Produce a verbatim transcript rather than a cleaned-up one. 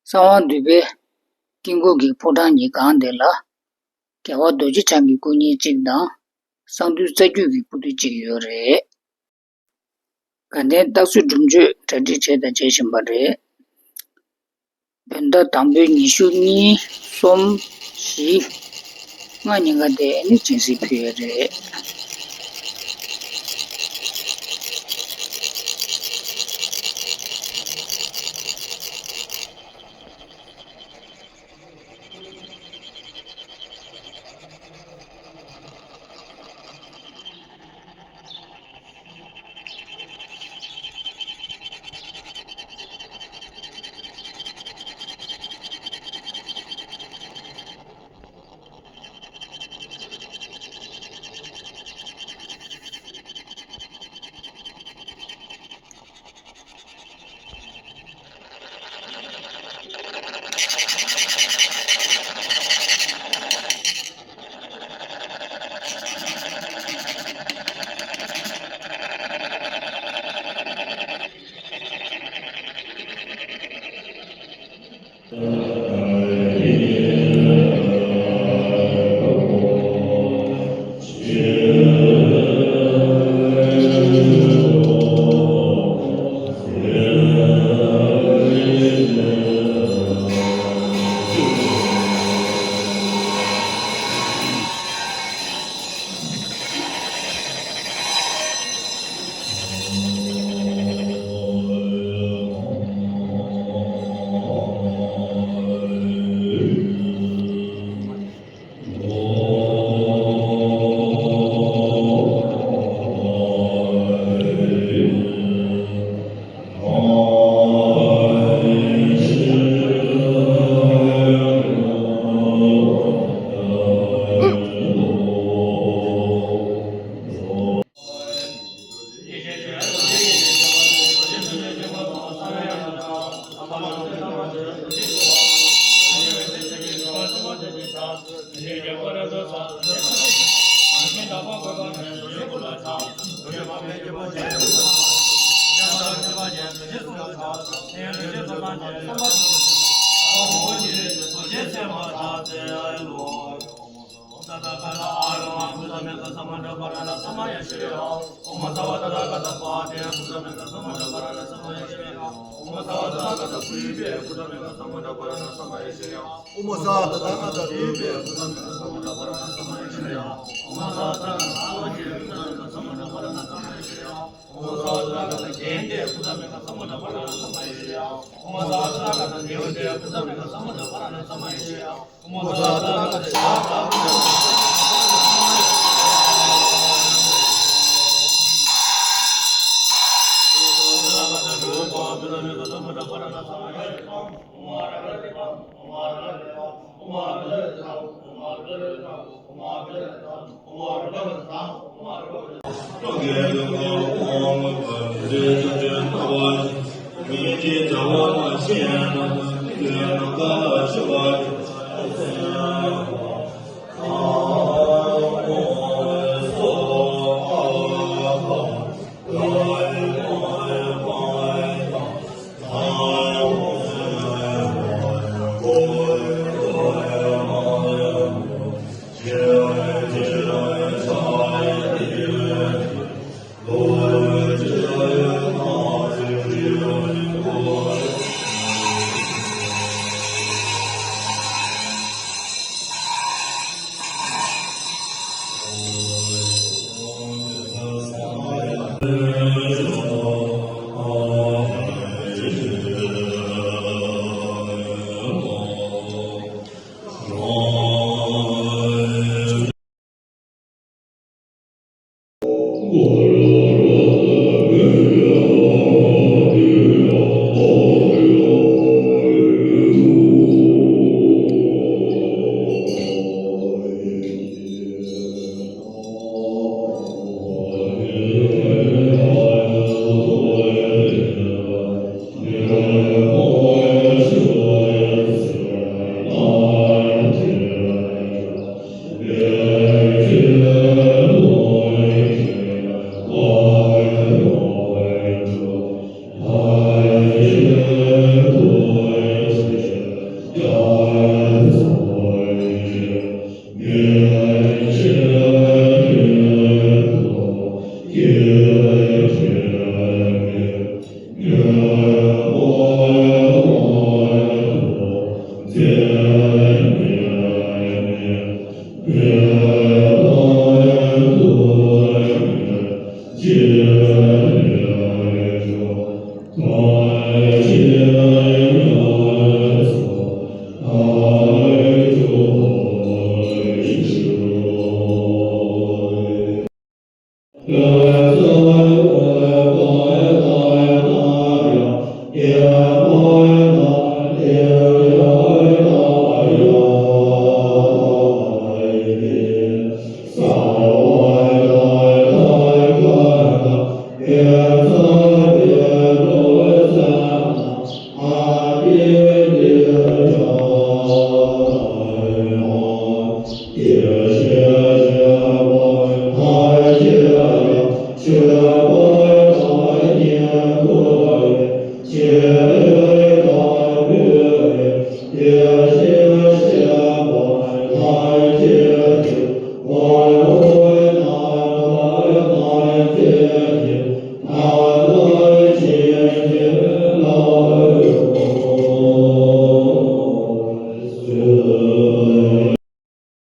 གསང་བ་འདུས་པའི་དཀྱིལ་འཁོར་གྱི་ཕོ་བྲང་གི་སྒང་དེ་ལ། རྒྱལ་བ་རྡོ་རྗེ་འཆང་གི་སྐུ་བརྙན་གཅིག་དང་། གསང་འདུས་རྩ་རྒྱུད་ཀྱི་སྐུ་དུས་གཅིག་ཡོད་རེད། དགའ་ལྡན་རྟགས་བརྒྱད་སྒྲུབ་མཆོད་གྲ་སྒྲིག་བྱས་དང་བྱེད་བཞིན་པ་རེད། བོད་ཟླ་དང་པོའི་ཉི་ཤུ་གཉིས། གསུམ། བཞི། ལྔ་ཉིན་ཀ་དེ་ནི་སྦྱིན་སྲེག་ཕུལ་ཡས་རེད།